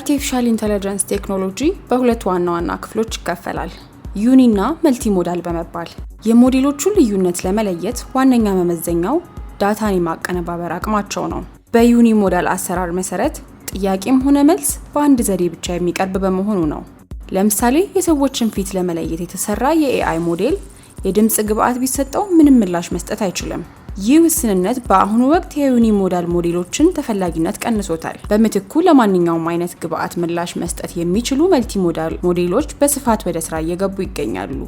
Artificial intelligence ቴክኖሎጂ በሁለት ዋና ዋና ክፍሎች ይከፈላል፣ uni እና multimodal በመባል። የሞዴሎቹን ልዩነት ለመለየት ዋነኛ መመዘኛው data ን የማቀነባበር አቅማቸው ነው። በ unimodal አሰራር መሰረት ጥያቄም ሆነ መልስ በአንድ ዘዴ ብቻ የሚቀርብ በመሆኑ ነው። ለምሳሌ የሰዎችን ፊት ለመለየት የተሰራ የ AI ሞዴል የድምፅ ግብዓት ቢሰጠው ምንም ምላሽ መስጠት አይችልም። ይህ ውስንነት በአሁኑ ወቅት የ unimodal ሞዴሎችን ተፈላጊነት ቀንሶታል። በምትኩ ለማንኛውም አይነት ግብዓት ምላሽ መስጠት የሚችሉ multimodal ሞዴሎች በስፋት ወደ ስራ እየገቡ ይገኛሉ።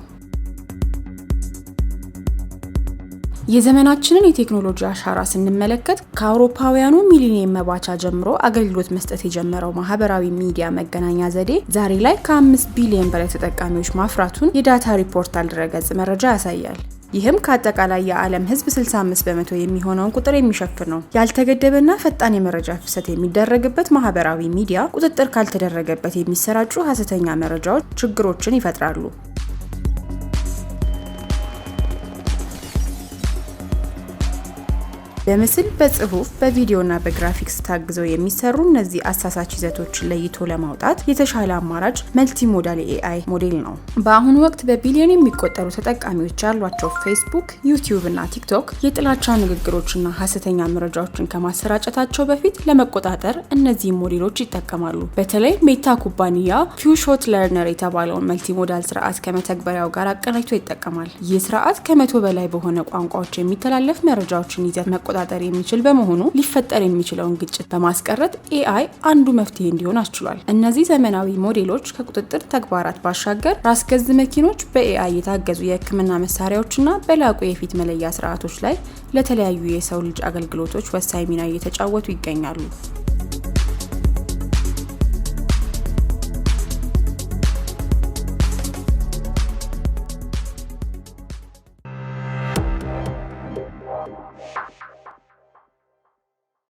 የዘመናችንን የቴክኖሎጂ አሻራ ስንመለከት ከአውሮፓውያኑ ሚሊኒየም መባቻ ጀምሮ አገልግሎት መስጠት የጀመረው ማህበራዊ ሚዲያ መገናኛ ዘዴ ዛሬ ላይ ከ5 ቢሊዮን በላይ ተጠቃሚዎች ማፍራቱን የ DataReportal ድረገጽ መረጃ ያሳያል። ይህም ከአጠቃላይ የዓለም ሕዝብ 65% የሚሆነውን ቁጥር የሚሸፍን ነው። ያልተገደበና ፈጣን የመረጃ ፍሰት የሚደረግበት ማህበራዊ ሚዲያ ቁጥጥር ካልተደረገበት የሚሰራጩ ሀሰተኛ መረጃዎች ችግሮችን ይፈጥራሉ። በምስል፣ በጽሁፍ፣ በቪዲዮና በግራፊክስ ታግዘው የሚሰሩ እነዚህ አሳሳች ይዘቶችን ለይቶ ለማውጣት የተሻለ አማራጭ multimodal የ AI ሞዴል ነው። በአሁኑ ወቅት በቢሊዮን የሚቆጠሩ ተጠቃሚዎች ያሏቸው ፌስቡክ፣ ዩቲዩብ እና ቲክቶክ የጥላቻ ንግግሮችና ሀሰተኛ መረጃዎችን ከማሰራጨታቸው በፊት ለመቆጣጠር እነዚህ ሞዴሎች ይጠቀማሉ። በተለይ ሜታ ኩባንያ few shot learner የተባለውን multimodal ስርዓት ከመተግበሪያው ጋር አቀናጅቶ ይጠቀማል። ይህ ስርዓት ከ100 በላይ በሆነ ቋንቋዎች የሚተላለፍ መረጃዎችን ይዘት መቆጣጠር የሚችል በመሆኑ ሊፈጠር የሚችለውን ግጭት በማስቀረት AI አንዱ መፍትሄ እንዲሆን አስችሏል። እነዚህ ዘመናዊ ሞዴሎች ከቁጥጥር ተግባራት ባሻገር ራስ ገዝ መኪኖች፣ በ AI የታገዙ የሕክምና መሳሪያዎችና በላቁ የፊት መለያ ስርዓቶች ላይ ለተለያዩ የሰው ልጅ አገልግሎቶች ወሳኝ ሚና እየተጫወቱ ይገኛሉ።